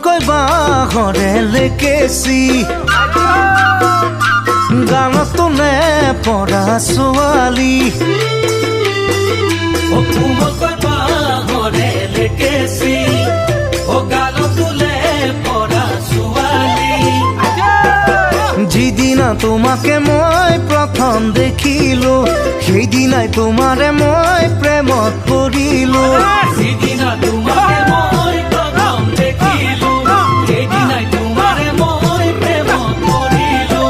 কোমলকৈ বাঁহৰে লেকেচি গানতো নে পৰা ছোৱালী। ও কোমলকৈ বাঁহৰে লেকেচি, ও গালতোলে পৰা ছোৱালী। যিদিনা তোমাকে মই প্ৰথম দেখিলো, সেইদিনাই তোমাৰে মই প্ৰেমত পৰিলো। যিদিনা তোমাকে মই প্ৰথম দেখিলো, সেইদিনাই তোমাৰে মই প্ৰেমত পৰিলো।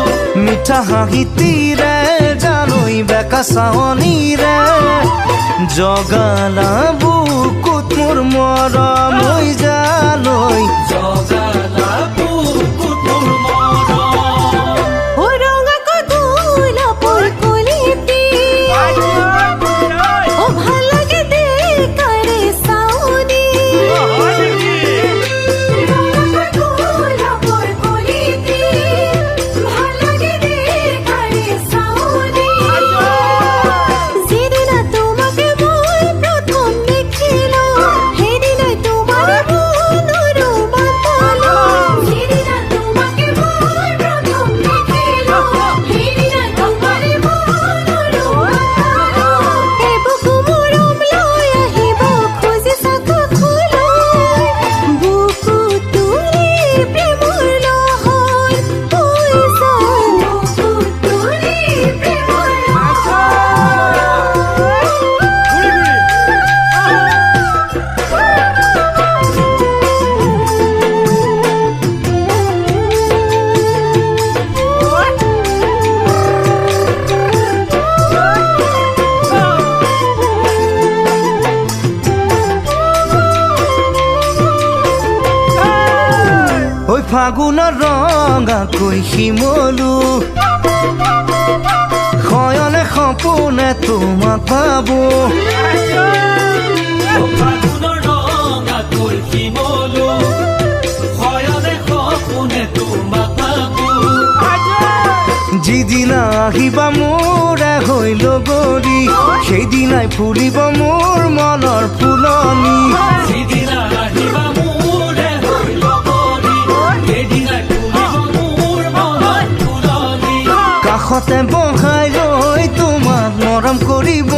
মিঠা হাঁহিটিৰে জানৈ বেকা চাৱনিৰে জগালা বুকুত মোৰ মৰম, ঐ জানৈ জগালা বুকুত মোৰ মৰম। ও ৰঙাকৈ গোলাপৰ কলিটি, ও ভাল লাগে দেখাৰে চাৱনি। ৰঙাকৈ গোলাপৰ কলিটি, ভাল লাগে দেখাৰে চাৱনি। যিদিনা তোমাকে মই প্ৰথম দেখিলো, সেইদিনাই তোমাৰ মনৰো মান পালো। যিদিনা তোমাকে মই প্ৰথম দেখিলো, সেইদিনা তোমাৰ মনৰো মান পালো। এবুকু মৰম লৈ আহিব খুজিছা কাষলৈ, বুকু তুলি প্ৰেমৰ লহৰ ঐ জান, বুকু তুলি প্ৰেমৰ লহৰ। ঐ ফাগুনৰ ৰঙাকৈ শিমলু শয়নে সপোনে তোমাক ভাবো। ও ফাগুনৰ ৰঙাকৈ শিমলু শয়নে সপোনে তোমাক ভাবো। যিদিনা আহিবা মোৰে হৈ লগৰী, সেইদিনাই ফুলিব মোৰ মনৰ ফুলনি। যিদিনা আহিবা মোৰে হৈ লগৰী, সেইদিনাই ফুলিব মোৰ মনৰ ফুলনি। কাষতে বহাই লৈ তোমাক মৰম কৰিব।